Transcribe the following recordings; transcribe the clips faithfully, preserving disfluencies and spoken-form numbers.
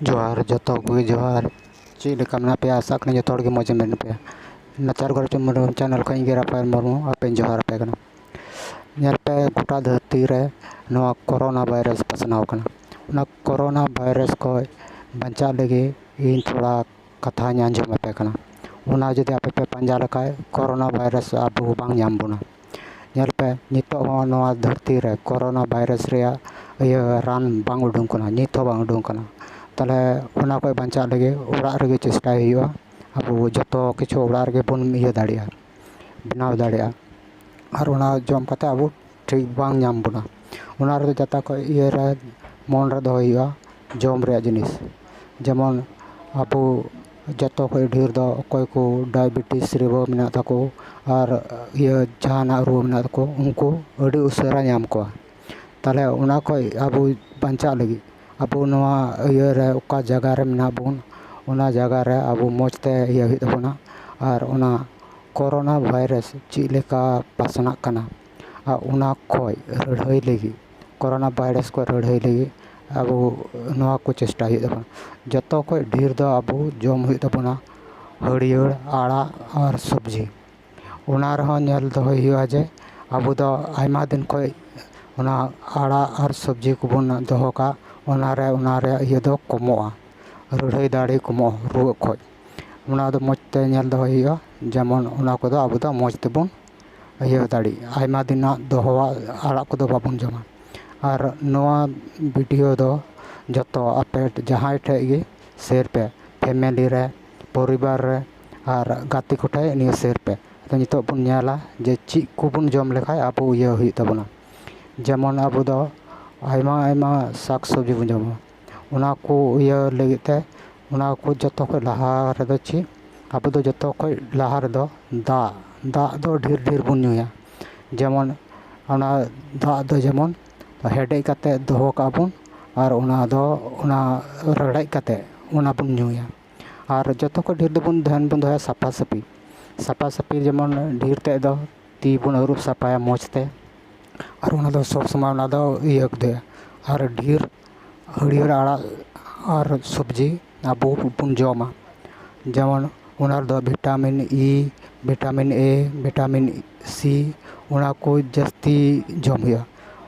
ᱡᱚᱦᱟᱨ, ᱡᱚᱛᱚ ᱠᱚᱜᱮ ᱡᱚᱦᱟᱨ᱾ ᱪᱮᱫ ᱞᱮᱠᱟ ᱢᱮᱱᱟᱜ ᱯᱮᱭᱟ? ᱟᱥᱟᱜ ᱠᱟᱹᱱᱟᱹᱧ ᱡᱚᱛᱚ ᱦᱚᱲ ᱜᱮ ᱢᱚᱡᱽ ᱜᱮ ᱢᱮᱱᱟᱜ ᱯᱮᱭᱟ᱾ ᱱᱟᱪᱟᱨ ᱜᱚᱨᱚᱡᱽ ᱢᱩᱨᱢᱩ ᱪᱮᱱᱮᱞ ᱠᱷᱚᱱ ᱤᱧ ᱜᱮ ᱨᱟᱯᱷᱟᱭᱮᱞ ᱢᱩᱨᱢᱩ ᱟᱯᱮᱧ ᱡᱚᱦᱟᱨ ᱟᱯᱮ ᱠᱟᱱᱟ᱾ ᱧᱮᱞ ᱯᱮ, ᱜᱚᱴᱟ ᱫᱷᱟᱹᱨᱛᱤ ᱨᱮ ᱱᱚᱣᱟ ᱠᱳᱨᱳᱱᱟ ᱵᱷᱟᱭᱨᱟᱥ ᱯᱟᱥᱱᱟᱣ ᱠᱟᱱᱟ᱾ ᱚᱱᱟ ᱠᱳᱨᱳᱱᱟ ᱵᱷᱟᱭᱨᱟᱥ ᱠᱷᱚᱱ ᱵᱟᱧᱪᱟᱜ ᱞᱟᱹᱜᱤᱫ ᱤᱧ ᱛᱷᱚᱲᱟ ᱠᱟᱛᱷᱟᱧ ᱟᱸᱡᱚᱢ ᱟᱯᱮ ᱠᱟᱱᱟ᱾ ᱚᱱᱟ ᱡᱩᱫᱤ ᱟᱯᱮ ᱯᱮ ᱯᱟᱸᱡᱟ ᱞᱮᱠᱷᱟᱡ, ᱠᱳᱨᱳᱱᱟ ᱵᱷᱟᱭᱨᱟᱥ ᱟᱵᱚ ᱵᱟᱝ ᱧᱟᱢ ᱵᱚᱱᱟ᱾ ᱧᱮᱞ ᱯᱮ, ᱱᱤᱛᱚᱜ ᱦᱚᱸ ᱱᱚᱣᱟ ᱫᱷᱟᱹᱨᱛᱤ ᱨᱮ ᱠᱳᱨᱳᱱᱟ ᱵᱷᱟᱭᱨᱟᱥ ᱨᱮᱭᱟᱜ ᱤᱭᱟᱹ ᱨᱟᱱ ᱵᱟᱝ ᱩᱰᱩᱝ ᱠᱟᱱᱟ, ᱱᱤᱛ ᱦᱚᱸ ᱵᱟᱝ ᱩᱰᱩᱝ ᱠᱟᱱᱟ᱾ ᱛᱟᱦᱞᱮ ᱚᱱᱟ ᱠᱷᱚᱱ ᱵᱟᱧᱪᱟᱜ ᱞᱟᱹᱜᱤᱫ ᱚᱲᱟᱜ ᱨᱮᱜᱮ ᱪᱮᱥᱴᱟᱭ ᱦᱩᱭᱩᱜᱼᱟ᱾ ᱟᱵᱚ ᱡᱚᱛᱚ ᱠᱤᱪᱷᱩ ᱚᱲᱟᱜ ᱨᱮᱜᱮ ᱵᱚᱱ ᱤᱭᱟᱹ ᱫᱟᱲᱮᱭᱟᱜᱼᱟ, ᱵᱮᱱᱟᱣ ᱫᱟᱲᱮᱭᱟᱜᱼᱟ᱾ ᱟᱨ ᱚᱱᱟ ᱡᱚᱢ ᱠᱟᱛᱮ ᱟᱵᱚ ᱴᱷᱤᱠ ᱵᱟᱝ ᱧᱟᱢ ᱵᱚᱱᱟ᱾ ᱚᱱᱟ ᱨᱮᱫᱚ ᱡᱟᱛᱟ ᱠᱷᱚᱡ ᱤᱭᱟᱹ ᱨᱮ ᱢᱚᱱ ᱨᱮ ᱫᱚᱦᱚᱭ ᱦᱩᱭᱩᱜᱼᱟ, ᱡᱚᱢ ᱨᱮᱭᱟᱜ ᱡᱤᱱᱤᱥ᱾ ᱡᱮᱢᱚᱱ ᱟᱵᱚ ᱡᱚᱛᱚ ᱠᱷᱚᱡ ᱰᱷᱮᱨ ᱫᱚ ᱚᱠᱚᱭ ᱠᱚ ᱰᱟᱭᱟᱵᱮᱴᱤᱥ ᱨᱩᱣᱟᱹ ᱢᱮᱱᱟᱜ ᱛᱟᱠᱚ ᱟᱨ ᱤᱭᱟᱹ ᱡᱟᱦᱟᱱᱟᱜ ᱨᱩᱣᱟᱹ ᱢᱮᱱᱟᱜ ᱛᱟᱠᱚ, ᱩᱱᱠᱩ ᱟᱹᱰᱤ ᱩᱥᱟᱹᱨᱟ ᱧᱟᱢ ᱠᱚᱣᱟ᱾ ᱛᱟᱦᱞᱮ ᱚᱱᱟ ᱠᱷᱚᱡ ᱟᱵᱚ ᱵᱟᱧᱪᱟᱜ ᱞᱟᱹᱜᱤᱫ ᱟᱵᱚ ᱱᱚᱣᱟ ᱤᱭᱟᱹ ᱨᱮ ᱚᱠᱟ ᱡᱟᱭᱜᱟ ᱨᱮ ᱢᱮᱱᱟᱜ ᱵᱚᱱ, ᱚᱱᱟ ᱡᱟᱭᱜᱟ ᱨᱮ ᱟᱵᱚ ᱢᱚᱡᱽ ᱛᱮ ᱤᱭᱟᱹ ᱦᱩᱭᱩᱜ ᱛᱟᱵᱚᱱᱟ᱾ ᱟᱨ ᱚᱱᱟ ᱠᱳᱨᱳᱱᱟ ᱵᱷᱟᱭᱨᱟᱥ ᱪᱮᱫ ᱞᱮᱠᱟ ᱯᱟᱥᱱᱟᱜ ᱠᱟᱱᱟ, ᱟᱨ ᱚᱱᱟ ᱠᱷᱚᱡ ᱞᱟᱹᱲᱦᱟᱹᱭ ᱞᱟᱹᱜᱤᱫ, ᱠᱳᱨᱳᱱᱟ ᱵᱷᱟᱭᱨᱟᱥ ᱠᱷᱚᱡ ᱞᱟᱹᱲᱦᱟᱹᱭ ᱞᱟᱹᱜᱤᱫ ᱟᱵᱚ ᱱᱚᱣᱟ ᱠᱚ ᱪᱮᱥᱴᱟ ᱦᱩᱭᱩᱜ ᱛᱟᱵᱚᱱᱟ᱾ ᱡᱚᱛᱚ ᱠᱷᱚᱡ ᱰᱷᱮᱨ ᱫᱚ ᱟᱵᱚ ᱡᱚᱢ ᱦᱩᱭᱩᱜ ᱛᱟᱵᱚᱱᱟ ᱦᱟᱹᱨᱭᱟᱹᱲ ᱟᱲᱟᱜ ᱟᱨ ᱥᱚᱵᱽᱡᱤ᱾ ᱚᱱᱟ ᱨᱮᱦᱚᱸ ᱧᱮᱞ ᱫᱚᱦᱚᱭ ᱦᱩᱭᱩᱜᱼᱟ ᱡᱮ ᱟᱵᱚ ᱫᱚ ᱟᱭᱢᱟ ᱫᱤᱱ ᱠᱷᱚᱡ ᱚᱱᱟ ᱟᱲᱟᱜ ᱟᱨ ᱥᱚᱵᱽᱡᱤ ᱠᱚᱵᱚᱱ ᱫᱚᱦᱚ ᱠᱟᱜ, ᱚᱱᱟ ᱨᱮ, ᱚᱱᱟ ᱨᱮᱭᱟᱜ ᱤᱭᱟᱹ ᱫᱚ ᱠᱚᱢᱚᱜᱼᱟ, ᱞᱟᱹᱲᱦᱟᱹᱭ ᱫᱟᱲᱮ ᱠᱚᱢᱚᱜᱼᱟ ᱨᱩᱣᱟᱹᱜ ᱠᱷᱚᱡ᱾ ᱚᱱᱟ ᱫᱚ ᱢᱚᱡᱽ ᱛᱮ ᱧᱮᱞ ᱫᱚᱦᱚᱭ ᱦᱩᱭᱩᱜᱼᱟ, ᱡᱮᱢᱚᱱ ᱚᱱᱟ ᱠᱚᱫᱚ ᱟᱵᱚ ᱫᱚ ᱢᱚᱡᱽ ᱛᱮᱵᱚᱱ ᱤᱭᱟᱹ ᱫᱟᱲᱮᱜ, ᱟᱭᱢᱟ ᱫᱤᱱᱟᱜ ᱫᱚᱦᱚᱣᱟᱜ ᱟᱲᱟᱜ ᱠᱚᱫᱚ ᱵᱟᱵᱚᱱ ᱡᱚᱢᱟ᱾ ᱟᱨ ᱱᱚᱣᱟ ᱵᱷᱤᱰᱤᱭᱳ ᱫᱚ ᱡᱚᱛᱚ ᱟᱯᱮ ᱡᱟᱦᱟᱸᱭ ᱴᱷᱮᱡ ᱜᱮ ᱥᱮᱭᱟᱨ ᱯᱮ, ᱯᱷᱮᱢᱮᱞᱤ ᱨᱮ, ᱯᱚᱨᱤᱵᱟᱨ ᱨᱮ ᱟᱨ ᱜᱟᱛᱮ ᱠᱚᱴᱷᱮᱡ ᱱᱤᱭᱟᱹ ᱥᱮᱭᱟᱨ ᱯᱮ᱾ ᱟᱫᱚ ᱱᱤᱛᱚᱜ ᱵᱚᱱ ᱧᱮᱞᱟ ᱡᱮ ᱪᱮᱫ ᱠᱚᱵᱚᱱ ᱡᱚᱢ ᱞᱮᱠᱷᱟᱡ ᱟᱵᱚ ᱤᱭᱟᱹ ᱦᱩᱭᱩᱜ ᱛᱟᱵᱚᱱᱟ᱾ ᱡᱮᱢᱚᱱ ᱟᱵᱚ ᱫᱚ ᱟᱭᱢᱟ ᱟᱭᱢᱟ ᱥᱟᱠ ᱥᱚᱵᱽᱡᱤ ᱵᱚᱱ ᱡᱚᱢᱟ, ᱚᱱᱟ ᱠᱚ ᱤᱭᱟᱹ ᱞᱟᱹᱜᱤᱫ ᱛᱮ ᱚᱱᱟ ᱠᱚ ᱡᱚᱛᱚ ᱠᱷᱚᱡ ᱞᱟᱦᱟ ᱨᱮᱫᱚ ᱪᱮᱫ? ᱟᱵᱚ ᱫᱚ ᱡᱚᱛᱚ ᱠᱷᱚᱡ ᱞᱟᱦᱟ ᱨᱮᱫᱚ ᱫᱟᱜ, ᱫᱟᱜ ᱫᱚ ᱰᱷᱮᱨ ᱰᱷᱮᱨ ᱵᱚᱱ ᱧᱩᱭᱟ᱾ ᱡᱮᱢᱚᱱ ᱚᱱᱟ ᱫᱟᱜ ᱫᱚ ᱡᱮᱢᱚᱱ ᱦᱮᱰᱮᱡ ᱠᱟᱛᱮ ᱫᱚᱦᱚ ᱠᱟᱜᱼᱟ ᱵᱚᱱ, ᱟᱨ ᱚᱱᱟ ᱫᱚ ᱚᱱᱟ ᱨᱟᱲᱮᱡ ᱠᱟᱛᱮ ᱚᱱᱟ ᱵᱚᱱ ᱧᱩᱭᱟ᱾ ᱟᱨ ᱡᱚᱛᱚ ᱠᱷᱚᱡ ᱰᱷᱮᱨ ᱫᱚᱵᱚᱱ ᱫᱷᱮᱭᱟᱱ ᱵᱚᱱ ᱫᱚᱦᱚᱭᱟ ᱥᱟᱯᱷᱟ ᱥᱟᱹᱯᱷᱤ᱾ ᱥᱟᱯᱷᱟ ᱥᱟᱹᱯᱷᱤ ᱡᱮᱢᱚᱱ ᱰᱷᱮᱨ ᱛᱮᱫ ᱫᱚ ᱛᱤ ᱵᱚᱱ ᱟᱹᱨᱩᱵ ᱥᱟᱯᱷᱟᱭᱟ ᱢᱚᱡᱽ ᱛᱮ, ᱟᱨ ᱚᱱᱟ ᱫᱚ ᱥᱚᱵᱽ ᱥᱚᱢᱚᱭ ᱚᱱᱟ ᱫᱚ ᱤᱭᱟᱹ ᱠᱚ ᱫᱚᱦᱚᱭᱟ᱾ ᱟᱨ ᱰᱷᱮᱨ ᱦᱟᱹᱨᱭᱟᱹᱲ ᱟᱲᱟᱜ ᱟᱨ ᱥᱚᱵᱽᱡᱤ ᱟᱵᱚ ᱵᱚᱱ ᱡᱚᱢᱟ᱾ ᱡᱮᱢᱚᱱ ᱚᱱᱟ ᱨᱮᱫᱚ ᱵᱷᱤᱴᱟᱢᱤᱱ ᱤ, ᱵᱷᱤᱴᱟᱢᱤᱱ ᱮ, ᱵᱷᱤᱴᱟᱢᱤᱱ ᱥᱤ, ᱚᱱᱟ ᱠᱚ ᱡᱟᱹᱥᱛᱤ ᱡᱚᱢ ᱦᱩᱭᱩᱜᱼᱟ᱾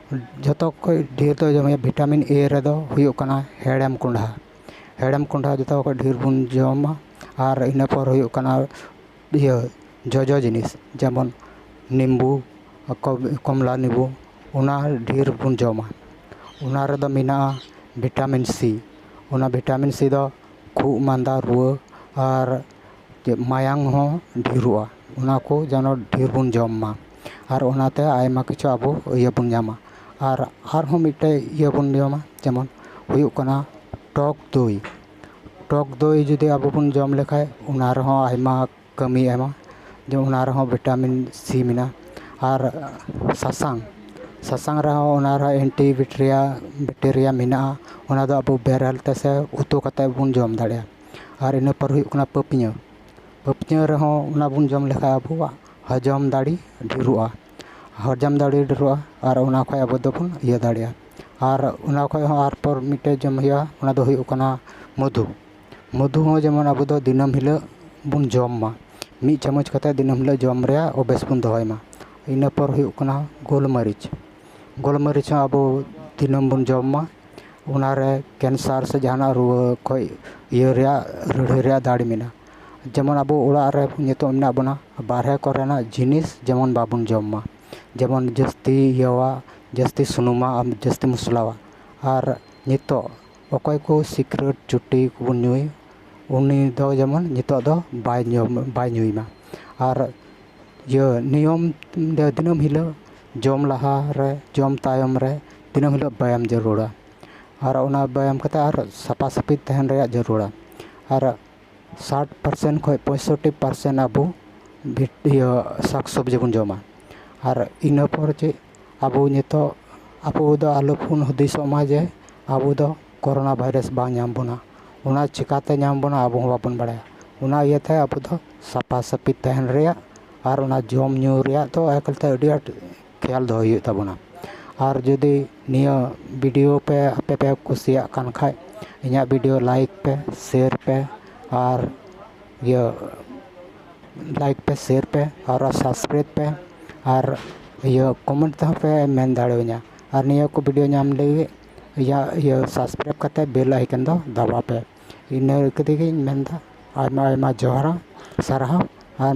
ᱡᱚᱛᱚ ᱠᱷᱚᱱ ᱰᱷᱮᱨ ᱫᱚ ᱡᱚᱢ ᱦᱩᱭᱩᱜᱼᱟ ᱵᱷᱤᱴᱟᱢᱤᱱ ᱮ ᱨᱮᱫᱚ ᱦᱩᱭᱩᱜ ᱠᱟᱱᱟ ᱦᱮᱲᱮᱢ ᱠᱚᱸᱰᱷᱟ᱾ ᱦᱮᱲᱮᱢ ᱠᱚᱸᱰᱷᱟ ᱡᱚᱛᱚ ᱠᱷᱚᱱ ᱰᱷᱮᱨ ᱵᱚᱱ ᱡᱚᱢᱟ᱾ ᱟᱨ ᱤᱱᱟᱹ ᱯᱚᱨ ᱦᱩᱭᱩᱜ ᱠᱟᱱᱟ ᱤᱭᱟᱹ ᱡᱚᱡᱚ ᱡᱤᱱᱤᱥ, ᱡᱮᱢᱚᱱ ᱱᱤᱢᱵᱩ, ᱠᱚ-, ᱠᱚᱢᱞᱟ ᱱᱤᱵᱩ, ᱚᱱᱟ ᱰᱷᱮᱨ ᱵᱚᱱ ᱡᱚᱢᱟ᱾ ᱚᱱᱟ ᱨᱮᱫᱚ ᱢᱮᱱᱟᱜᱼᱟ ᱵᱷᱤᱴᱟᱢᱤᱱ ᱥᱤ᱾ ᱚᱱᱟ ᱵᱷᱤᱴᱟᱢᱤᱱ ᱥᱤ ᱫᱚ ᱠᱷᱩᱜ ᱢᱟᱸᱫᱟ ᱨᱩᱣᱟᱹ ᱟᱨ ᱪᱮᱫ ᱢᱟᱭᱟᱝ ᱦᱚᱸ ᱰᱷᱮᱨᱚᱜᱼᱟ᱾ ᱚᱱᱟ ᱠᱚ ᱡᱮᱱᱚ ᱰᱷᱮᱨ ᱵᱚᱱ ᱡᱚᱢ ᱢᱟ᱾ ᱟᱨ ᱚᱱᱟᱛᱮ ᱟᱭᱢᱟ ᱠᱤᱪᱷᱩ ᱟᱵᱚ ᱤᱭᱟᱹ ᱵᱚᱱ ᱧᱟᱢᱟ᱾ ᱟᱨ ᱟᱨᱦᱚᱸ ᱢᱤᱫᱴᱮᱡ ᱤᱭᱟᱹ ᱵᱚᱱ ᱡᱚᱢᱟ, ᱡᱮᱢᱚᱱ ᱦᱩᱭᱩᱜ ᱠᱟᱱᱟ ᱴᱚᱠ ᱫᱳᱭ᱾ ᱴᱚᱠ ᱫᱳᱭ ᱡᱩᱫᱤ ᱟᱵᱚ ᱵᱚᱱ ᱡᱚᱢ ᱞᱮᱠᱷᱟᱡ, ᱚᱱᱟ ᱨᱮᱦᱚᱸ ᱟᱭᱢᱟ ᱠᱟᱹᱢᱤᱭ ᱮᱢᱟ᱾ ᱡᱮᱢᱚᱱ ᱚᱱᱟ ᱨᱮᱦᱚᱸ ᱵᱷᱤᱴᱟᱢᱤᱱ ᱥᱤ ᱢᱮᱱᱟᱜᱼᱟ᱾ ᱟᱨ ᱥᱟᱥᱟᱝ, ᱥᱟᱥᱟᱝ ᱨᱮᱦᱚᱸ ᱚᱱᱟ ᱨᱮᱦᱚᱸ ᱮᱱᱴᱤ ᱵᱮᱠᱴᱮᱨᱤᱭᱟ, ᱵᱮᱠᱴᱮᱨᱤᱭᱟ ᱢᱮᱱᱟᱜᱼᱟ᱾ ᱚᱱᱟ ᱫᱚ ᱟᱵᱚ ᱵᱮᱨᱮᱞ ᱛᱮ ᱥᱮ ᱩᱛᱩ ᱠᱟᱛᱮ ᱵᱚᱱ ᱡᱚᱢ ᱫᱟᱲᱮᱭᱟᱜᱼᱟ᱾ ᱟᱨ ᱤᱱᱟᱹ ᱯᱚᱨ ᱦᱩᱭᱩᱜ ᱠᱟᱱᱟ ᱯᱟᱹᱯᱤᱭᱟᱹ᱾ ᱯᱟᱹᱯᱤᱭᱟᱹ ᱨᱮᱦᱚᱸ ᱚᱱᱟ ᱵᱚᱱ ᱡᱚᱢ ᱞᱮᱠᱷᱟᱡ ᱟᱵᱚᱣᱟᱜ ᱦᱚᱡᱚᱢ ᱫᱟᱲᱮ ᱰᱷᱮᱨᱚᱜᱼᱟ᱾ ᱦᱚᱡᱚᱢ ᱫᱟᱲᱮ ᱰᱷᱮᱨᱚᱜᱼᱟ ᱟᱨ ᱚᱱᱟ ᱠᱷᱚᱡ ᱟᱵᱚ ᱫᱚᱵᱚᱱ ᱤᱭᱟᱹ ᱫᱟᱲᱮᱭᱟᱜᱼᱟ᱾ ᱟᱨ ᱚᱱᱟ ᱠᱷᱚᱡ ᱦᱚᱸ ᱟᱨ ᱯᱚᱨ ᱢᱤᱫᱴᱮᱡ ᱡᱚᱢ ᱦᱩᱭᱩᱜᱼᱟ, ᱚᱱᱟ ᱫᱚ ᱦᱩᱭᱩᱜ ᱠᱟᱱᱟ ᱢᱚᱫᱷᱩ᱾ ᱢᱚᱫᱷᱩ ᱦᱚᱸ ᱡᱮᱢᱚᱱ ᱟᱵᱚ ᱫᱚ ᱫᱤᱱᱟᱹᱢ ᱦᱤᱞᱳᱜ ᱵᱚᱱ ᱡᱚᱢ ᱢᱟ, ᱢᱤᱫ ᱪᱟᱢᱚᱪ ᱠᱟᱛᱮ ᱫᱤᱱᱟᱹᱢ ᱦᱤᱞᱳᱜ ᱡᱚᱢ ᱨᱮᱭᱟᱜ ᱚᱵᱷᱮᱥ ᱵᱚᱱ ᱫᱚᱦᱚᱭ ᱢᱟ᱾ ᱤᱱᱟᱹ ᱯᱚᱨ ᱦᱩᱭᱩᱜ ᱠᱟᱱᱟ ᱜᱳᱞᱢᱟᱹᱨᱤᱪ᱾ ᱜᱳᱞᱢᱟᱹᱨᱤᱪ ᱦᱚᱸ ᱟᱵᱚ ᱫᱤᱱᱟᱹᱢ ᱵᱚᱱ ᱡᱚᱢ ᱢᱟ᱾ ᱚᱱᱟ ᱨᱮ ᱠᱮᱱᱥᱟᱨ ᱥᱮ ᱡᱟᱦᱟᱱᱟᱜ ᱨᱩᱣᱟᱹ ᱠᱷᱚᱡ ᱤᱭᱟᱹ ᱨᱮᱭᱟᱜ, ᱞᱟᱹᱲᱦᱟᱹᱭ ᱨᱮᱭᱟᱜ ᱫᱟᱲᱮ ᱢᱮᱱᱟᱜᱼᱟ᱾ ᱡᱮᱢᱚᱱ ᱟᱵᱚ ᱚᱲᱟᱜ ᱨᱮ ᱱᱤᱛᱚᱜ ᱢᱮᱱᱟᱜ ᱵᱚᱱᱟ, ᱵᱟᱨᱦᱮ ᱠᱚᱨᱮᱱᱟᱜ ᱡᱤᱱᱤᱥ ᱡᱮᱢᱚᱱ ᱵᱟᱵᱚᱱ ᱡᱚᱢ ᱢᱟ᱾ ᱡᱮᱢᱚᱱ ᱡᱟᱹᱥᱛᱤ ᱤᱭᱟᱹᱣᱟ, ᱡᱟᱹᱥᱛᱤ ᱥᱩᱱᱩᱢᱟ ᱟᱨ ᱡᱟᱹᱥᱛᱤ ᱢᱚᱥᱞᱟᱣᱟ᱾ ᱟᱨ ᱱᱤᱛᱚᱜ ᱚᱠᱚᱭ ᱠᱚ ᱥᱤᱠᱨᱮᱴ ᱪᱩᱴᱤ ᱠᱚᱵᱚᱱ ᱧᱩᱭ, ᱩᱱᱤ ᱫᱚ ᱡᱮᱢᱚᱱ ᱱᱤᱛᱚᱜ ᱫᱚ ᱵᱟᱭ ᱧᱩ, ᱵᱟᱭ ᱧᱩᱭ ᱢᱟ᱾ ᱟᱨ ᱤᱭᱟᱹ ᱱᱤᱭᱚᱢ ᱫᱤᱱᱟᱹᱢ ᱦᱤᱞᱳᱜ ᱡᱚᱢ ᱞᱟᱦᱟ ᱨᱮ, ᱡᱚᱢ ᱛᱟᱭᱚᱢ ᱨᱮ ᱫᱤᱱᱟᱹᱢ ᱦᱤᱞᱳᱜ ᱵᱮᱭᱟᱢ ᱡᱟᱹᱨᱩᱲᱟ᱾ ᱟᱨ ᱚᱱᱟ ᱵᱮᱭᱟᱢ ᱠᱟᱛᱮ ᱟᱨ ᱥᱟᱯᱷᱟ ᱥᱟᱹᱯᱷᱤ ᱛᱟᱦᱮᱱ ᱨᱮᱭᱟᱜ ᱡᱟᱹᱨᱩᱲᱟ᱾ ᱟᱨ ᱥᱟᱴ ᱯᱟᱨᱥᱮᱱᱴ ᱠᱷᱚᱡ ᱯᱚᱸᱭᱥᱚᱴᱴᱤ ᱯᱟᱨᱥᱮᱱᱴ ᱟᱵᱚ ᱵᱷᱤᱴ-, ᱤᱭᱟᱹ, ᱥᱟᱠ ᱥᱚᱵᱽᱡᱤ ᱵᱚᱱ ᱡᱚᱢᱟ᱾ ᱟᱨ ᱤᱱᱟᱹ ᱯᱚᱨ ᱪᱮᱫ ᱟᱵᱚ ᱱᱤᱛᱚᱜ, ᱟᱵᱚ ᱫᱚ ᱟᱞᱚ ᱵᱚᱱ ᱦᱩᱫᱤᱥᱚᱜ ᱢᱟ ᱡᱮ ᱟᱵᱚ ᱫᱚ ᱠᱳᱨᱳᱱᱟ ᱵᱷᱟᱭᱨᱟᱥ ᱵᱟᱝ ᱧᱟᱢ ᱵᱚᱱᱟ, ᱚᱱᱟ ᱪᱤᱠᱟᱛᱮ ᱧᱟᱢ ᱵᱚᱱᱟ ᱟᱵᱚ ᱦᱚᱸ ᱵᱟᱵᱚᱱ ᱵᱟᱲᱟᱭᱟ᱾ ᱚᱱᱟ ᱤᱭᱟᱹᱛᱮ ᱟᱵᱚ ᱫᱚ ᱥᱟᱯᱷᱟ ᱥᱟᱹᱯᱷᱤ ᱛᱟᱦᱮᱱ ᱨᱮᱭᱟᱜ ᱟᱨ ᱚᱱᱟ ᱡᱚᱢ ᱧᱩ ᱨᱮᱭᱟᱜ ᱫᱚ ᱮᱠᱟᱞᱛᱮ ᱟᱹᱰᱤ ᱟᱸᱴ ᱠᱷᱮᱭᱟᱞ ᱫᱚᱦᱚᱭ ᱦᱩᱭᱩᱜ ᱛᱟᱵᱚᱱᱟ᱾ ᱟᱨ ᱡᱩᱫᱤ ᱱᱤᱭᱟᱹ ᱵᱷᱤᱰᱤᱭᱳ ᱯᱮ ᱟᱯᱮ ᱯᱮ ᱠᱩᱥᱤᱭᱟᱜ ᱠᱟᱱ ᱠᱷᱟᱡ, ᱤᱧᱟᱹᱜ video like ᱯᱮ, share ᱯᱮ, ᱟᱨ ᱤᱭᱟᱹ like ᱯᱮ, share ᱯᱮ, ᱟᱨ subscribe ᱯᱮ, ᱟᱨ ᱤᱭᱟᱹ comment ᱛᱮᱦᱚᱸ ᱯᱮ ᱢᱮᱱ ᱫᱟᱲᱮᱣᱟᱹᱧᱟ᱾ ᱟᱨ ᱱᱤᱭᱟᱹ ᱠᱚ video ᱧᱟᱢ ᱞᱟᱹᱜᱤᱫ ᱤᱧᱟᱹᱜ ᱤᱭᱟᱹ subscribe ᱠᱟᱛᱮ bell icon ᱫᱚ ᱫᱟᱵᱟᱣ ᱯᱮ᱾ ᱤᱱᱟᱹ ᱠᱟᱛᱮ ᱜᱤᱧ ᱢᱮᱱᱫᱟ, ᱟᱭᱢᱟ ᱟᱭᱢᱟ ᱡᱚᱦᱟᱨ, ᱥᱟᱨᱦᱟᱣ, ᱟᱨ